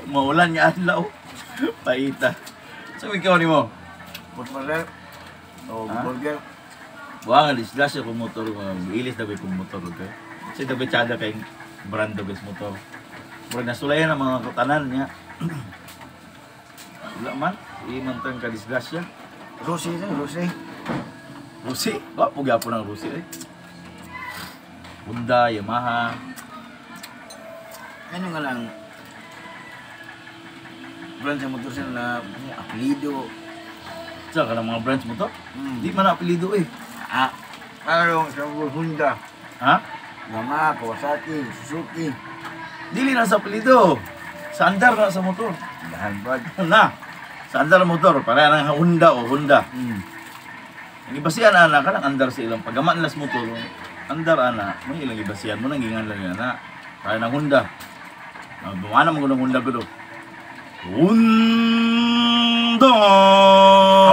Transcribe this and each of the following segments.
Maulan nga adlaw. Paita. So ikaw nimo? Putmaler. O Ha? burger. Buha nga disgrasya kung motor mo. Ilis na ba kung motor, okay? Kasi dapat tsada kay brand of motor. Murag nasulayan ang mga kutanan niya. Wala man. Imantang ka disgrasya. Rusi na, Rusi. Rusi. Wa po gyapon ang Rusi eh. Honda, Yamaha. Ano nga lang, brand sa motor sila na ano, apelido. Sa ka ng mga branch motor? Mm. Di man na apelyido eh. Ah, ano sa Honda? Ha? Yamaha, Kawasaki, Suzuki. Dili na sa apelyido. Sa andar na sa motor. Dahan brad. Na. Sa andar ang motor. Para ng Honda o Honda. Ang ibasihan ana ka lang andar sa ilang pagaman las motor. Andar ana, may ilang ibasihan mo nang gingan lang ana. Para ng Honda. Ah, buwana mo ng Honda gudo. Honda.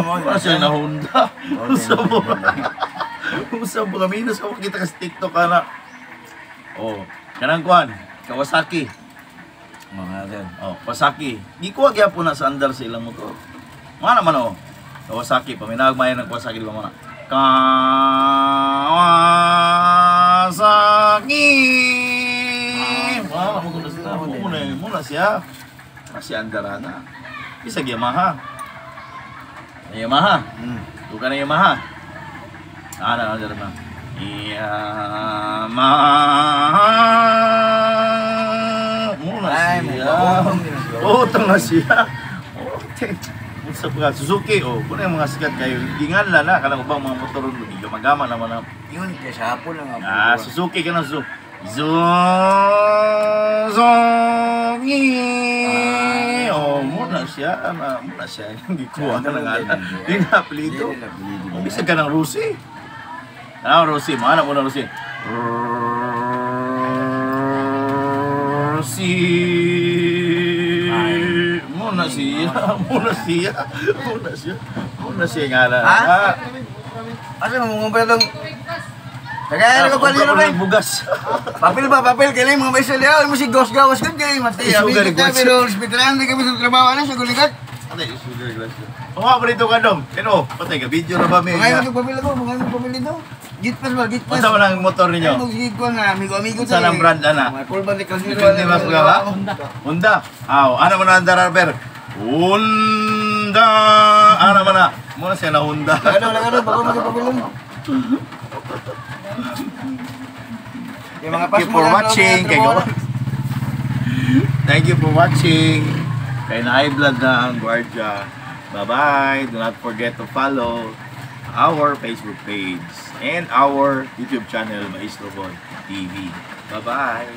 Wala siya na Honda. Usa mo. Usa mo kami na sa kita ka sa TikTok ana. Oh, kanang kuan, Kawasaki. Mga din. Oh, Kawasaki. Gikuha gyapon na sa andar sa ilang motor. Mga naman oh. Kawasaki, paminawag mayan ng Kawasaki, di ba mga? Kawasaki! Wow, mo na sila. Mo na siya. Kasi andar na. Bisag Yamaha. Yamaha. Duka na Yamaha. Ana, andar na. Yamaha. Muna Ay, siya. mababong din siya. Utang na siya. Okay. Unsa pa ka? Suzuki oh, kuno yung mga sikat kayo. Gingan la na kanang ubang mga motor gimagama naman na. Yun, kaya sa hapon lang ang Ah, Suzuki ka na Suzuki. Suzuki. Oh, muna siya, ana, muna siya. Gikuha na nga. Di na apelyido. Di na apelyido. Bisag ka ng Rusi. Ah, Rusi, mana mo na Rusi. Rusi. Muna siya, muna siya, muna siya, muna siya nga na. Ha? Ah, Asa mo mga pala tong Tagay ko kumpra pala ko rin. ng bugas. Papel ba, papel kay mga maestra liya, mo si Ghost Gawas kun kay mati. Isugar, Abi kita Ghost. pero hospitalan di kami sa trabaho na sa gulikat. Patay, sugar glass. Oo, palito ka dong. Pero, patay ka, video na ba may? Mga mo papel ako, mga mo papel dito. Git pass ba, git pass. Unsa man ang motor ninyo? Ay, mag-git ko nga, amigo amigo. Unsa lang brand, ana? Mga kulban ni Kalsiro. Hindi mas ba? Honda. Aw, ano man ang rubber? Honda. Ano man na? Muna siya na Honda. Ano lang ano, bago magpapel lang. Yung mga Thank you for watching. Kay gawa. Thank you for watching. Kay na high blood na ang gwardiya. Bye-bye. Do not forget to follow our Facebook page and our YouTube channel, Maestro Boy TV. Bye-bye.